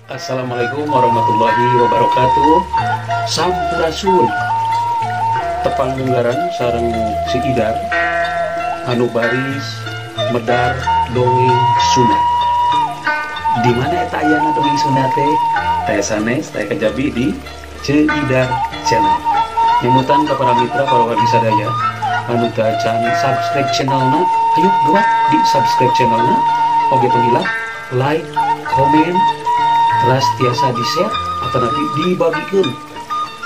Assalamualaikum warahmatullahi wabarakatuh. Sampurasun. Tepang munggaran sareng si Idar anu baris medar dongeng Sunda. Di mana eta ayana dongeng Sunda teh? Teh sanes teh kajabi di Ceu Idar Channel. Nyemutan ka para mitra, para wargi sadaya anu teu acan subscribe channelna, ayo buat di subscribe channelna. Oge tong hilap like, komen, teras tiasa di share atau nanti dibagikan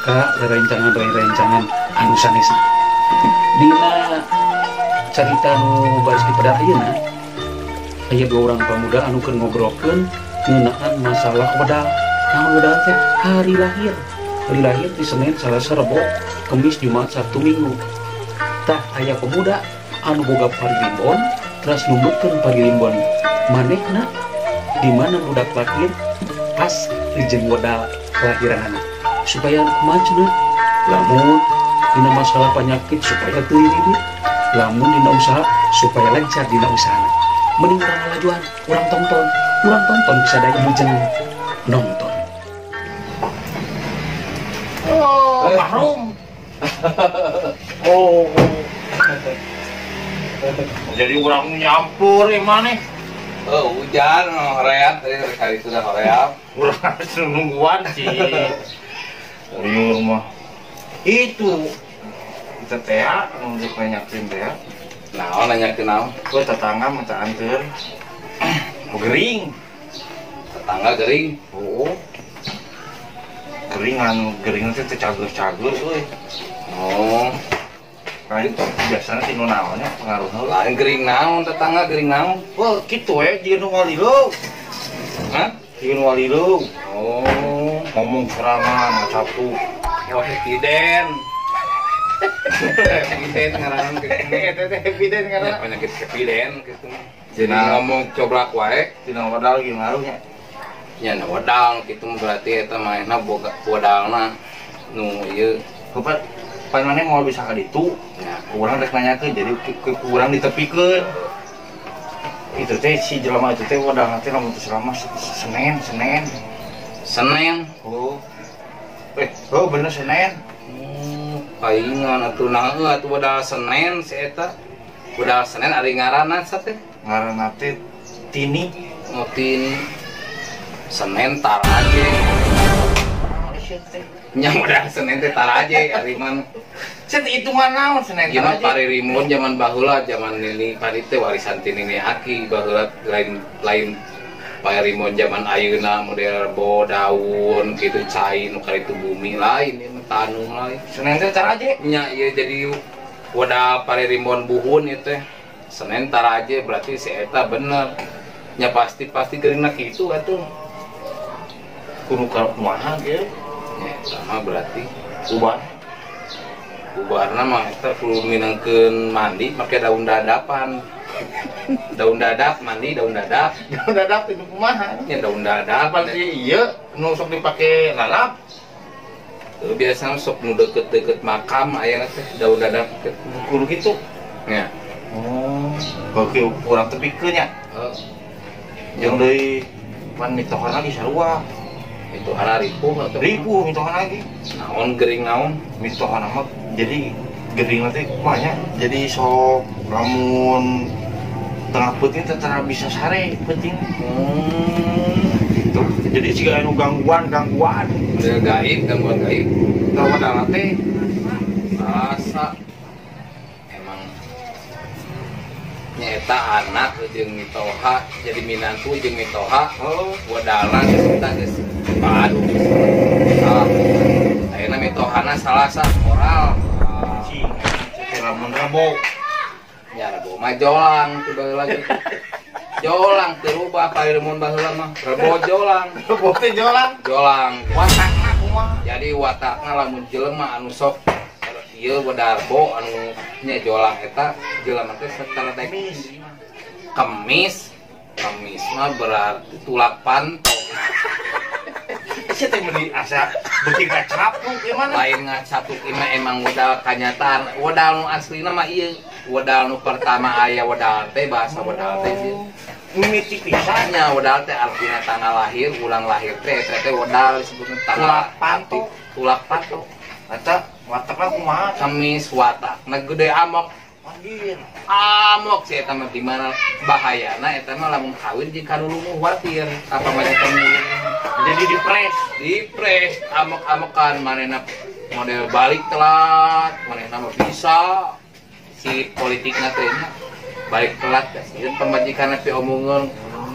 ke rerencangan-rerencangan anu sanesna. Dina carita nu baris dipedar ayeuna, aya dua orang pemuda anu keur ngobrolkeun ngeunaan masalah wedal. Naon wedal teh? Hari lahir. Hari lahir di Senin, Selasa, Rebo, Kemis, Jumat, Sabtu, Minggu. Tah aya pemuda anu boga parilimbon, teras numutkeun parilimbon manehna di mana budak lahir pas jeung wedal kelahiran anak supaya kumaha cenah, lamun dina masalah penyakit supaya teu ribut, lamun dina usaha supaya lancar dina usahana. Mending urang ngalajuan, urang tonton, urang tonton sadaya mujeng nonton. Oh, mahrum. Oh. Jadi urang nyampur maneh. Oh, hujan hoream tadi hari sudah hoream. Urang nungguan sih. Liur mah. Itu kita teh nunggu nanyakeun teh. Naon nanyakeun naon? Gua tetangga minta anteur. Gering. Tetangga gering. Oh. Geringan, gering teh cager-cager euy. Oh. Nah itu biasanya tinu naonnya pengaruhnya. Lain gering naon tetangga gering naon? Wah, kitu we jeung nu walilu. Hah? Jeung nu walilu. Oh, ngomong serangan satu. Oh, hepiden. Hepiden ngaranna kitu. Eta teh hepiden ngaranna. Ya, penyakit hepiden kitu mah. Jadi ngomong coblak wae, tina wedal ge ngaruhnya. Nya na wedal kitu mah berarti eta manehna boga wedalna nu ieu. Bapak pan maneh moal bisa ka ditu. Ya. Urang rek nanyakeun jadi ku urang ditepikeun. Itu teh si jelema itu teh wedalna teh lamun teu selama Senin, Senin. Senin. Oh. Oh bener Senin. Paingan atuh nah heuh atuh wedal Senin si eta. Wedal Senin ari ngaranna sa teh? Ngaranna teh Tini. Oh, Tini. Senin taraje. Teh. Nya modal Senin teh taraje ari man. Cet hitungan naon Senin Ieu mah taraje? Paririmun zaman baheula, zaman nini pari teh warisan ti nini aki baheula, lain lain paririmon zaman ayeuna model rebo daun kitu cai nu karitu bumi, lain ieu mah taneuh lain. Senin teh taraje. Nya ieu jadi wadah paririmbon buhun ieu teh. Senin taraje berarti si eta bener. Nya pasti pasti geuringna kitu atuh. Kudu ka kumaha ge? Nya eta mah berarti Ubar. Bubarna mah eta kudu minangkeun mandi make daun dadapan. Daun dadap, mandi daun dadap. Daun dadap itu kumaha? Nya daun dadap. Apa sih ieu nu sok dipake lalap? Biasana sok nu deket-deket makam aya teh daun dadap teh. Kudu kitu. Nya. Oh, oke urang tepikeun nya. Heeh. Jeung deui pan mitohana ge sarua. Mitohana ripuh atau Ripuh mitohana ge. Naon gering naon? Mitohana mah jadi gering teh kumaha nya? Jadi sok lamun tengah peuting teh tara bisa sare peuting. Gitu. Jadi siga anu gangguan-gangguan. Model gaib, gangguan gaib. Tah teh Rasa emang nyata anak jeung mitoha jadi minantu jeung mitoha. Oh, wedalna geus eta geus padu geus salah. Ayeuna mitohana Salasa oral. Cing, teh lamun Rebo. Nya Rebo mah jolang teu baheula lagi. Jolang teu rubah pariremun baheula mah. Rebo jolang. Rebo teh jolang. Jolang. Watakna kumaha? Jadi watakna lamun jelema anu sok ieu wedal Rebo anu nya jolang eta jelema teh satara teh Kemis. Kemis. Kemis mah berarti tulak panto. Sia teh meuni asa beuki ngacapuk ieu mana? Lain ngacapuk, ieu mah emang modal kanyataan. Modal nu aslina mah ieu. Wedal nu pertama aya wedal teh bahasa wedal teh sih. Mimiti pisan nya wedal teh artina tanggal lahir, ulang lahir teh eta teh wedal disebutna tanggal tulak panto. Tulak panto. Eta watakna kumaha? Kemis watakna gede amok. Anjir. Amok si eta mah di mana bahayana eta mah lamun kawin jeung kanu lumuh watir apa majikan jadi dipres. Dipres amok-amokan manehna model balik telat, manehna mah bisa si politikna teh nya balik telat sieun pamajikanna pi omongeun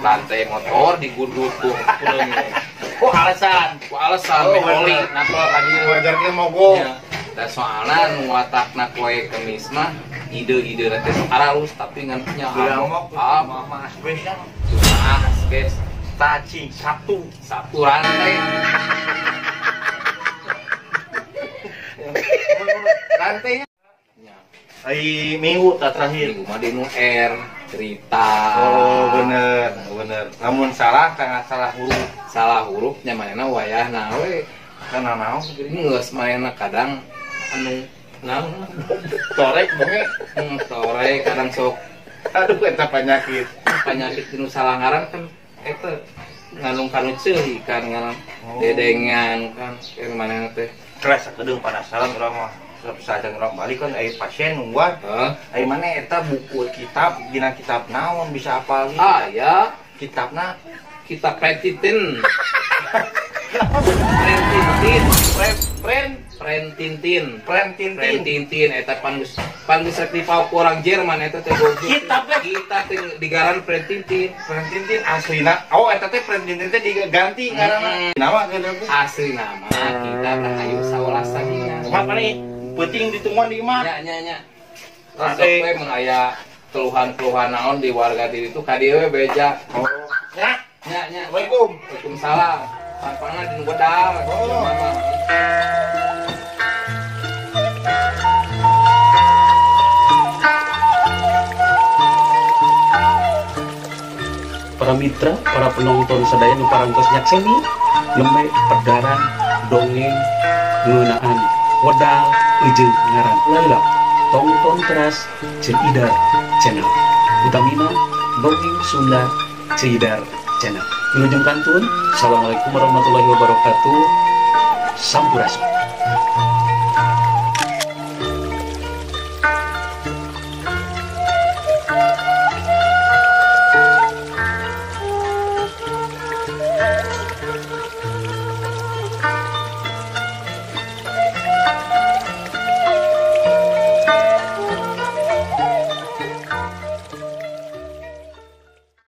lantai motor digudut ku oh alasan ku alasan oh, oli napel ka dieu wajar ge mogok da soalna nu watakna poe Kemis mah ide-ide teh sok aralus tapi ngan nya amok mah spesial ah guys taci Sabtu Sabtu rantai rantainya ai minggu tak terakhir minggu mah di nu R cerita. Oh bener bener namun salah tengah salah huruf nya manehna wayahna we kana naon geus manehna kadang anu naon torek bonge torek kadang sok aduh eta penyakit nu salah ngaran kan eta nganung kanu ceuli kan ngaran dedengan kan manehna teh keras sakedeung penasaran urang mah saja orang balik kan ai pasien nungguan ai mana eta buku kitab dina kitab naon bisa apal gitu. Ah ya kitabna kitab Prentintin. Prentintin Prentintin Prentintin eta pan geus rek dipau ku orang Jerman eta teh kitab kitab teh digaran Prentintin. Prentintin aslina oh eta teh Prentintin teh diganti ngaranna nama asli nama kitab Rahayu Saola Sagingan mah nih penting ditungguan di imah. Nya nya nya. Sok we mun aya keluhan-keluhan naon di warga di ditu ka dieu we beja. Oh. Nya. Nya nya. Assalamualaikum. Waalaikumsalam. Pangpangna di wedal. Oh. Para mitra, para penonton sadaya nu parantos nyakseni nembe perdaran dongeng ngeunaan wedal eujeung ngaran Laila. Tonton teras Ceu Idar Channel. Utamina dongeng Sunda Ceu Idar Channel. Wilujeng kantun. Assalamualaikum warahmatullahi wabarakatuh. Sampurasun.